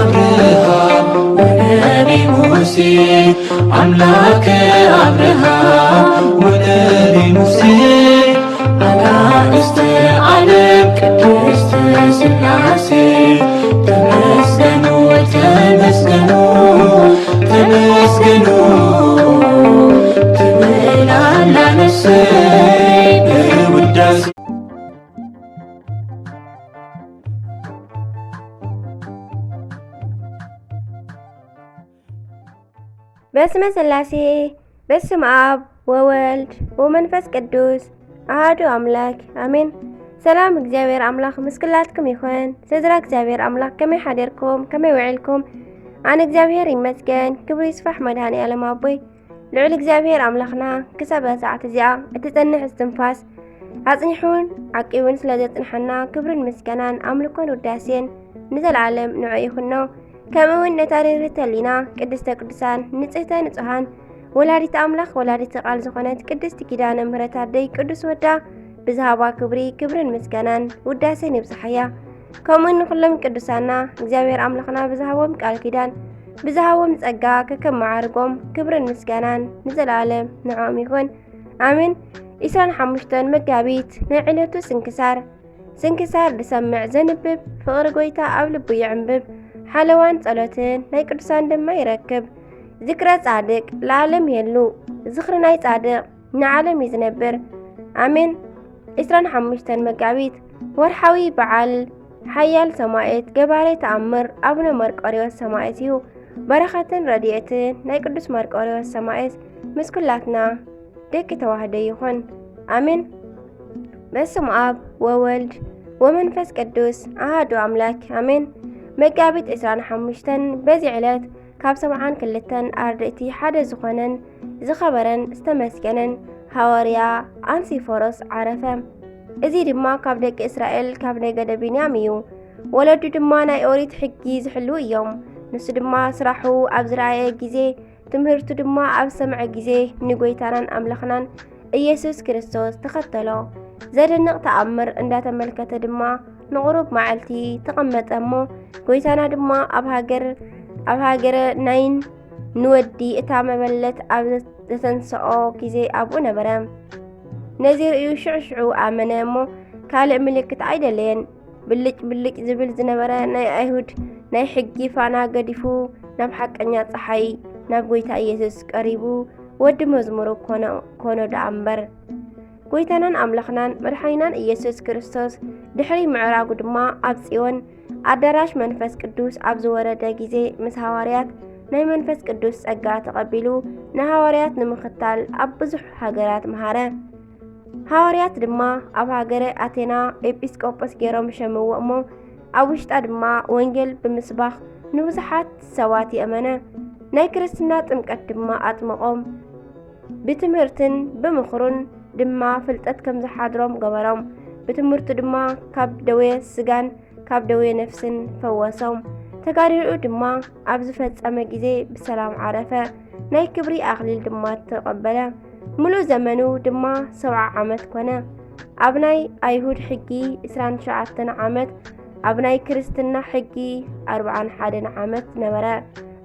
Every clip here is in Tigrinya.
አብርሃም ወነቢ ሙሴ፣ አምላከ አብርሃም ወነቢ ሙሴ፣ አጋእዝተ ዓለም ቅድስት ሥላሴ፣ ተመስገኑ፣ ተመስገኑ፣ ተመስገኑ ትብል ኣላ ነፍሰይ በውዳሴ። በስመ ሥላሴ፣ በስመ አብ ወወልድ ወመንፈስ ቅዱስ አሐዱ አምላክ አሜን። ሰላም እግዚኣብሔር ኣምላኽ ምስ ኩላትኩም ይኹን። ስድራ እግዚኣብሔር ኣምላኽ ከመይ ሓደርኩም? ከመይ ውዒልኩም? ኣነ እግዚኣብሔር ይመስገን። ክብሩ ይስፋሕ መድኃኔ ዓለም ኣቦይ። ልዑል እግዚኣብሔር ኣምላኽና ክሳብ እዛ ሰዓት እዚኣ እትጸንሕ እስትንፋስ ኣጽኒሑን ዓቂቡን ስለ ዘጽንሐና ክብርን ምስጋናን ኣምልኮን ውዳሴን ንዘለዓለም ንዑ ይኹኖ። ከምኡ እውን ነታ ርህርህቲ ህሊና ቅድስተ ቅዱሳን ንጽህተ ንጹሃን ወላዲት ኣምላኽ ወላዲት ቃል ዝኾነት ቅድስቲ ኪዳነ ምሕረት ኣደይ ቅዱስ ወዳ ብዝሃባ ክብሪ ክብርን ምስጋናን ውዳሴን ይብጽሓያ። ከምኡ ንኹሎም ቅዱሳና እግዚኣብሔር ኣምላኽና ብዝሃቦም ቃል ኪዳን ብዝሃቦም ጸጋ ከከም መዓርጎም ክብርን ምስጋናን ንዘለዓለም ንዕኦም ይኹን። ኣሜን። ዕስራን ሓሙሽተን መጋቢት ናይ ዕለቱ ስንክሳር። ስንክሳር ዝሰምዕ ዘንብብ ፍቕሪ ጐይታ ኣብ ልቡ ይዕንብብ። ሓለዋን ጸሎትን ናይ ቅዱሳን ድማ ይረክብ። ዝክረ ጻድቅ ለዓለም የሉ። ዝኽሪ ናይ ጻድቅ ንዓለም እዩ ዝነብር። ኣሜን። ዕስራን ሓሙሽተን መጋቢት ወርሓዊ በዓል ሓያል ሰማዕት ገባሬ ተኣምር ኣቡነ መርቆሬዎስ ሰማዕት እዩ። በረኸትን ረድኤትን ናይ ቅዱስ መርቆሬዎስ ሰማዕት ምስ ኩላትና ደቂ ተዋህዶ ይኹን። ኣሜን። በስመ አብ ወወልድ ወመንፈስ ቅዱስ አሐዱ አምላክ አሜን። መጋቢት ዕስራን ሓሙሽተን በዚ ዕለት ካብ ሰብዓን ክልተን ኣርድእቲ ሓደ ዝኾነን ዝኸበረን ዝተመስገነን ሃዋርያ ኣንሲፎሮስ ዓረፈ። እዚ ድማ ካብ ደቂ እስራኤል ካብ ነገደ ብንያም እዩ። ወለዱ ድማ ናይ ኦሪት ሕጊ ዝሕልዉ እዮም። ንሱ ድማ ስራሑ ኣብ ዝረኣየ ግዜ፣ ትምህርቱ ድማ ኣብ ሰምዐ ግዜ፣ ንጎይታናን ኣምላኽናን ኢየሱስ ክርስቶስ ተኸተሎ። ዘደንቕ ተኣምር እንዳተመልከተ ድማ ንቑሩብ መዓልቲ ተቐመጠ እሞ፣ ጎይታና ድማ ኣብ ሃገር፣ ኣብ ሃገረ ናይን ንወዲ እታ መበለት ኣብ ዘተንስኦ ግዜ ኣብኡ ነበረ። ነዚ ርእዩ ሽዑ ሽዑ ኣመነ እሞ፣ ካልእ ምልክት ኣይደለየን። ብልጭ ብልጭ ዝብል ዝነበረ ናይ ኣይሁድ ናይ ሕጊ ፋና ገዲፉ፣ ናብ ሓቀኛ ጸሓይ፣ ናብ ጎይታ ኢየሱስ ቀሪቡ፣ ወዲ መዝሙሩ ኮነ፣ ኮነ ደኣ እምበር። ጎይታናን ኣምላኽናን መድሓኒናን ኢየሱስ ክርስቶስ ድሕሪ ምዕራጉ ድማ ኣብ ጽዮን ኣዳራሽ መንፈስ ቅዱስ ኣብ ዝወረደ ግዜ ምስ ሃዋርያት ናይ መንፈስ ቅዱስ ጸጋ ተቐቢሉ ንሃዋርያት ንምኽታል ኣብ ብዙሕ ሃገራት መሃረ። ሃዋርያት ድማ ኣብ ሃገረ ኣቴና ኤጲስቆጶስ ገይሮም ሸምዎ እሞ ኣብ ውሽጣ ድማ ወንጌል ብምስባኽ ንብዙሓት ሰባት የእመነ። ናይ ክርስትና ጥምቀት ድማ ኣጥመቖም። ብትምህርትን ብምኽሩን ድማ ፍልጠት ከም ዝሓድሮም ገበሮም። ብትምህርቱ ድማ ካብ ደዌ ስጋን ካብ ደዌ ነፍስን ፈወሶም። ተጋድልኡ ድማ ኣብ ዝፈጸመ ግዜ ብሰላም ዓረፈ። ናይ ክብሪ ኣኽሊል ድማ ተቐበለ። ምሉእ ዘመኑ ድማ ሰብዓ ዓመት ኮነ። ኣብ ናይ ኣይሁድ ሕጊ ዕስራን ትሽዓተን ዓመት፣ ኣብ ናይ ክርስትና ሕጊ ኣርብዓን ሓደን ዓመት ነበረ።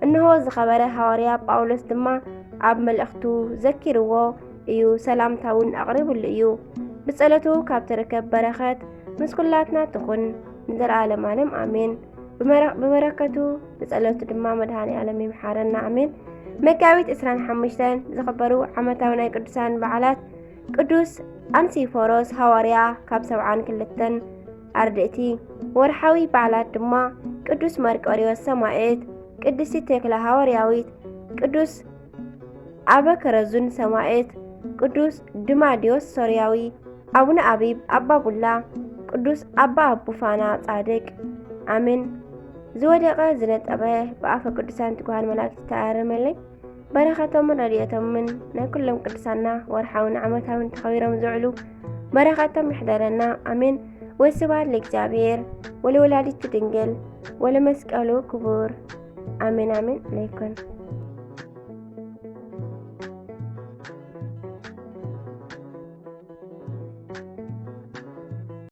እንሆ ዝኸበረ ሃዋርያ ጳውሎስ ድማ ኣብ መልእኽቱ ዘኪርዎ እዩ፣ ሰላምታ እውን ኣቕሪብሉ እዩ። ብጸሎቱ ካብ ትርከብ በረኸት ምስ ኩላትና ትኹን ንዘለዓለም ዓለም ኣሜን። ብመረ-፣ ብበረከቱ ብጸሎቱ ድማ መድኃኔ ዓለም ይምሓረና ኣሜን። መጋቢት ዕስራን ሓሙሽተን ዝኽበሩ ዓመታዊ ናይ ቅዱሳን በዓላት ቅዱስ ኣንሲፎሮስ ሃዋርያ ካብ ሰብዓን ክልተን ኣርድእቲ። ወርሓዊ በዓላት ድማ ቅዱስ መርቆሪዎስ ሰማዕት፣ ቅድስቲ ቴክላ ሃዋርያዊት፣ ቅዱስ ኣበ ከረዙን ሰማዕት፣ ቅዱስ ድማዲዮስ ሶርያዊ፣ ኣቡነ ኣቢብ ኣባ ቡላ፣ ቅዱስ ኣባ ኣቡፋና ጻድቅ። ኣሜን። ዝወደቐ ዝነጠበ ብኣፈ ቅዱሳን ትጉሃን መላእክት ተኣረመለይ። በረኸቶምን ረድኤቶምን ናይ ኩሎም ቅዱሳንና ወርሓውን ዓመታውን ተኸቢሮም ዝውዕሉ በረኸቶም ይሕደረና። ኣሜን። ወስብሐት ለእግዚኣብሔር ወለወላዲቱ ድንግል ወለመስቀሉ ክቡር። ኣሜን ኣሜን ለይኮን።